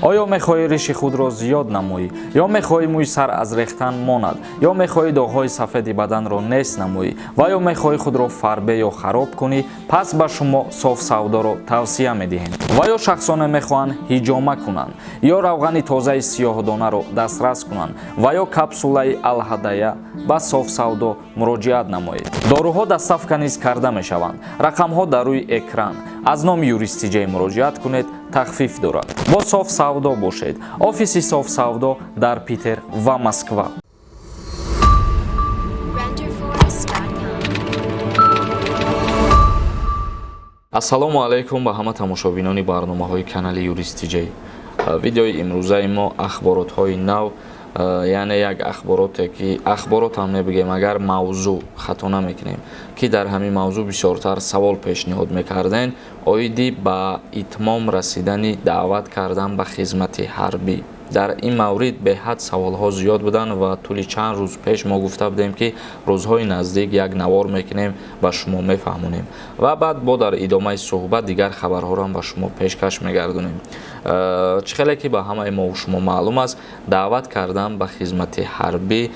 Оё мехоҳӣ риши худро зиёд намоӣ, ё мехоҳӣ мӯи сар аз рехтан монад, ё мехоҳӣ доғҳои сафеди баданро нест намоӣ ва ё мехоҳӣ худро фарбе ё хароб кунӣ, пас ба шумо Соф Савдоро тавсия медиҳем. Ва ё шахсоне мехоҳанд ҳиҷома кунанд, ё равғани тозаи сиёҳдонаро дастрас кунанд ва ё капсулаи Алҳадая, ба Соф Савдо муроҷиат намоед. Доруҳо доставка низ карда мешаванд. Рақамҳо дар рӯи экран. Аз номи Юрист Тиҷай муроҷиат кунед, тахфиф дорад. Бо Соф Савдо бошед. Офиси Соф Савдо дар Питер ва Москва. Renderforest.com. Ассалому алайкум ба ҳама тамошобинони барномаҳои канали Юрист Тиҷай. Видеои имрӯзаи мо ахборотҳои нав, яъне як ахбороте, ки ахборот ҳам мебигем, агар мавзӯъ хато намекунем, ки дар ҳамин мавзӯъ бисёртар савол пешниҳод мекардем, оиди ба итмом расидани даъват кардан ба хизмати ҳарбӣ. Дар ин маврид беҳад саволҳо зиёд буданд ва тӯли чанд рӯз пеш мо гуфта будем, ки рӯзҳои наздик як навор мекунем, ба шумо мефаҳмонем ва баъд бо дар идомаи суҳбат дигар хабарҳоро ба шумо пешкаш мегардонем. Чӣ хеле ки ба ҳамаи мову шумо маълум аст, даъват кардан ба хизмати ҳарбӣ,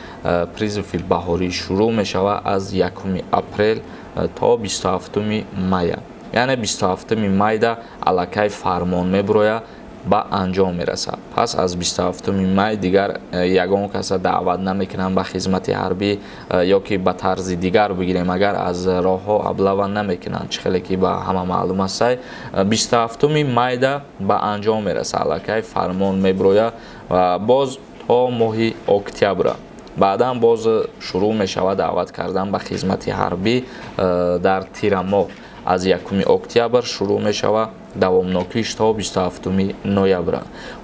призыв и баҳорӣ шурӯъ мешавад аз 1 апрел то 27 мая, яъне 27 майда аллакай фармон мебурояд, ба анҷом мерасад. Пас аз 27 май дигар ягон каса даъват намекунанд ба хизмати ҳарбӣ, ё ки ба тарзи дигар бигирем, агар аз роҳҳо облава намекунанд. Чӣ хеле ки ба ҳама маълум астай, 27 майда ба анҷом мерасад, аллакай фармон мебурояд ва боз то моҳи октябра баъдан боз шурӯъ мешавад даъват кардан ба хизмати ҳарбӣ. Дар тирамоҳ аз 1 октябр шурӯъ мешавад, давомнокиш то 27 ноябр.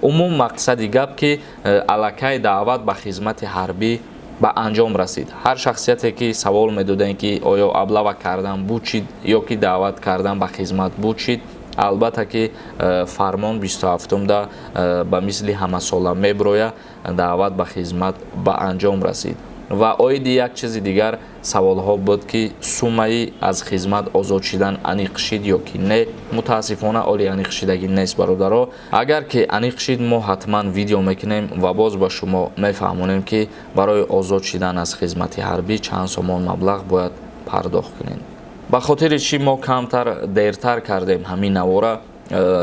Умум мақсади гап, ки аллакай даъват ба хизмати ҳарбӣ ба анҷом расид. Ҳар шахсияте ки савол медодем, ки оё облава кардан буд шид ё ки даъват кардан ба хизмат буд шид, албатта ки фармон 27-да ба мисли ҳамасола мебирояд, даъват ба хизмат ба анҷом расид. Ва оиди як чизи дигар саволҳо буд, ки суммаи аз хизмат озод шидан аниқ шид ё ки не. Мутаассифона, оли аниқ шидагӣ нест, бародаро. Агар ки аниқ шид, мо ҳатман видео мекунем ва боз ба шумо мефаҳмонем, ки барои озод шидан аз хизмати ҳарбӣ чанд сомон маблағ бояд пардохт кунем. Ба хотири чӣ мо камтар дертар кардем ҳамин навора?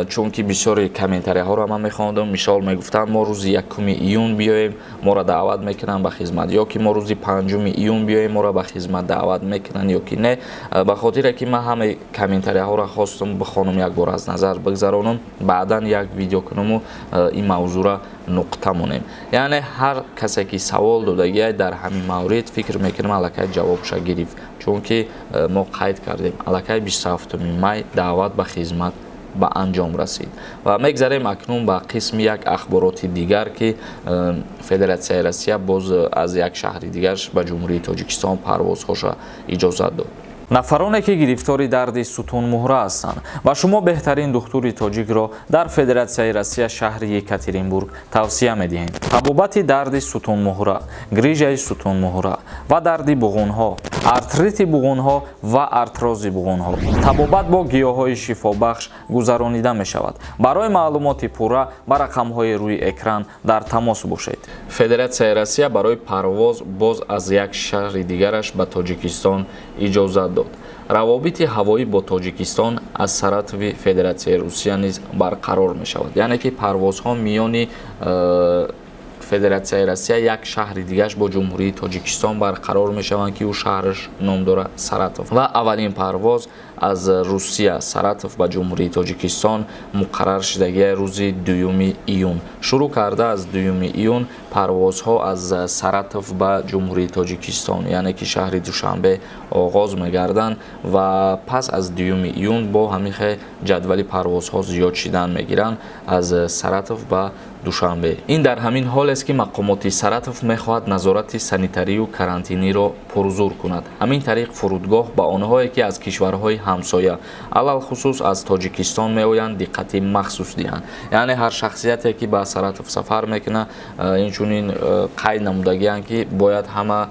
Чунки бисёри комментарияҳоро ман мехондам. Мисол, мегуфтанд, мо рӯзи 1 июн биёем, моро даъват мекунанд ба хизмат, ё ки мо рӯзи 5 июн биёем, моро ба хизмат даъват мекунанд ё ки не. Ба хотире ки ман ҳамаи комментарияҳоро хостум бихонам, як бор аз назар бигзаронам, баъдан як видео кунаму ин мавзӯъро нуқта монем. Яъне ҳар касе ки савол додагиай дар ҳамин маврид, фикр мекунам, аллакай ҷавобша гирифт, чунки мо қайд кардем, аллакай 27 май даъват ба хизмат ба анҷом расид. Ва мегзарем акнун ба қисми як ахбороти дигар, ки Федератсияи Россия боз аз як шаҳри дигар ба Ҷумҳурии Тоҷикистон парвозҳоша иҷозат дод. Нафароне ки гирифтори дарди сутунмуҳра ҳастанд, ба шумо беҳтарин духтури тоҷикро дар Федератсияи Россия, шаҳри Екатеринбург тавсия медиҳем. Табобати дарди сутунмуҳра, грижаи сутунмуҳра ва дарди буғунҳо, артрити буғунҳо ва артрози буғунҳо, табобат бо гиёҳҳои шифобахш гузаронида мешавад. Барои маълумоти пурра ба рақамҳои рӯи экран дар тамос бошед. Федератсияи Россия барои парвоз боз аз як шаҳри дигараш ба Тоҷикистон иҷозат дод. Равобити ҳавоӣ бо Тоҷикистон аз Саратови Федератсияи Русия низ барқарор мешавад, яъне ки парвозҳо миёни Федератсияи Россия як шаҳри дигараш бо Ҷумҳурии Тоҷикистон барқарор мешаванд, ки ӯ шаҳраш ном дорад Саратов. Ва аввалин парвоз аз Русия, Саратов, ба Ҷумҳурии Тоҷикистон муқаррар шудагиа рӯзи 2 июн. Шурӯъ карда аз 2 июн парвозҳо аз Саратов ба Ҷумҳурии Тоҷикистон, яъне ки шаҳри Душанбе, оғоз мегарданд ва пас аз 2 июн бо ҳамин хел ҷадвали парвозҳо зиёд шидан мегиранд аз Саратов ба Душанбе. Ин дар ҳамин ҳолест, ки мақомоти Саратов мехоҳад назорати санитарию карантиниро пурзур кунад. Ҳамин тариқ, фурудгоҳ ба онҳое, ки аз кишварҳои ҳамсоя, алалхусус аз Тоҷикистон меоянд, диққати махсус диҳанд. Яъне ҳар шахсияте ки ба Саратов сафар мекунад, инчунин қайд намудагианд, ки бояд ҳама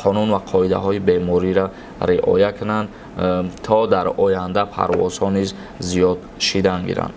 қонун ва қоидаҳои бемориро риоя кунанд, то дар оянда парвозҳо низ зиёд шидан гиранд.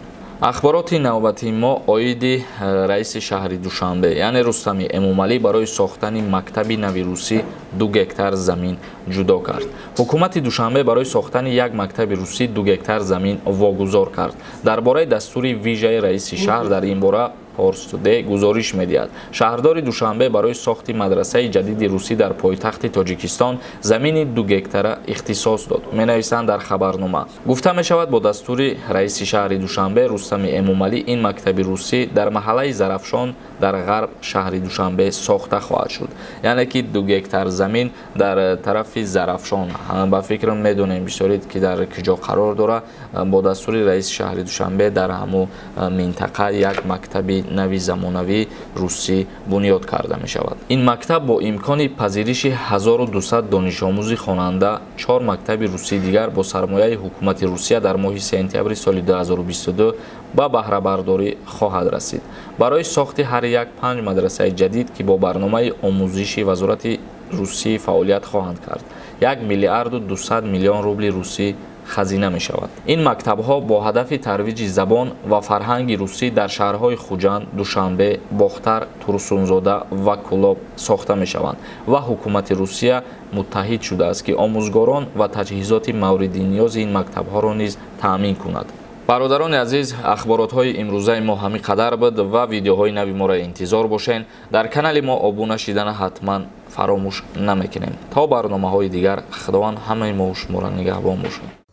Ахбороти навбатии мо оиди раиси шаҳри Душанбе, яъне Рустами Эмомалӣ, барои сохтани мактаби нави русӣ 2 гектар замин ҷудо кард. Ҳукумати Душанбе барои сохтани як мактаби русӣ 2 гектар замин вогузор кард. Дар бораи дастури вижаи раиси шаҳр дар ин бора Порс Тудей гузориш медиҳад. Шаҳрдори Душанбе барои сохти мадрасаи ҷадиди русӣ дар пойтахти Тоҷикистон замини 2 гектара ихтисос дод, менависанд дар хабарнома. Гуфта мешавад, бо дастури раиси шаҳри Душанбе Рустами Эмомалӣ ин мактаби русӣ дар маҳаллаи Зарафшон дар ғарб шаҳри Душанбе сохта хоҳад шуд. Яъне ки 2 гектар замин дар тарафи Зарафшон, ба фикрам, медонем бисёрид, ки дар киҷо қарор дорад. Бо дастури раиси шаҳри Душанбе дар ҳамун минтақа як мактаби нави замонавии русӣ бунёд карда мешавад. Ин мактаб бо имкони пазириши 1200 донишомӯзи хонанда, чор мактаби русии дигар бо сармояи ҳукумати Русия дар моҳи сентябри соли 2022 ба баҳрабардорӣ хоҳад расид. Барои сохти ҳар як панҷ мадрасаи ҷадид, ки бо барномаи омӯзиши вазорати русӣ фаъолият хоҳанд кард, 1 миллиарду 200 миллион рубли русӣ хазина мешавад. Ин мактабҳо бо ҳадафи тарвиҷи забон ва фарҳанги русӣ дар шаҳрҳои Хуҷанд, Душанбе, Бохтар, Турсунзода ва Кӯлоб сохта мешаванд ва ҳукумати Русия муттаҳид шудааст, ки омӯзгорон ва таҷҳизоти мавриди ниёзи ин мактабҳоро низ таъмин кунад. Бародарони азиз, ахборотҳои имрӯзаи мо ҳамин қадар буд ва видеоҳои нави моро интизор бошен. Дар канали мо обуна шидана ҳатман фаромӯш намекунем. То барномаҳои дигар, Худованд ҳамаи мо шуморо нигаҳбон бошад.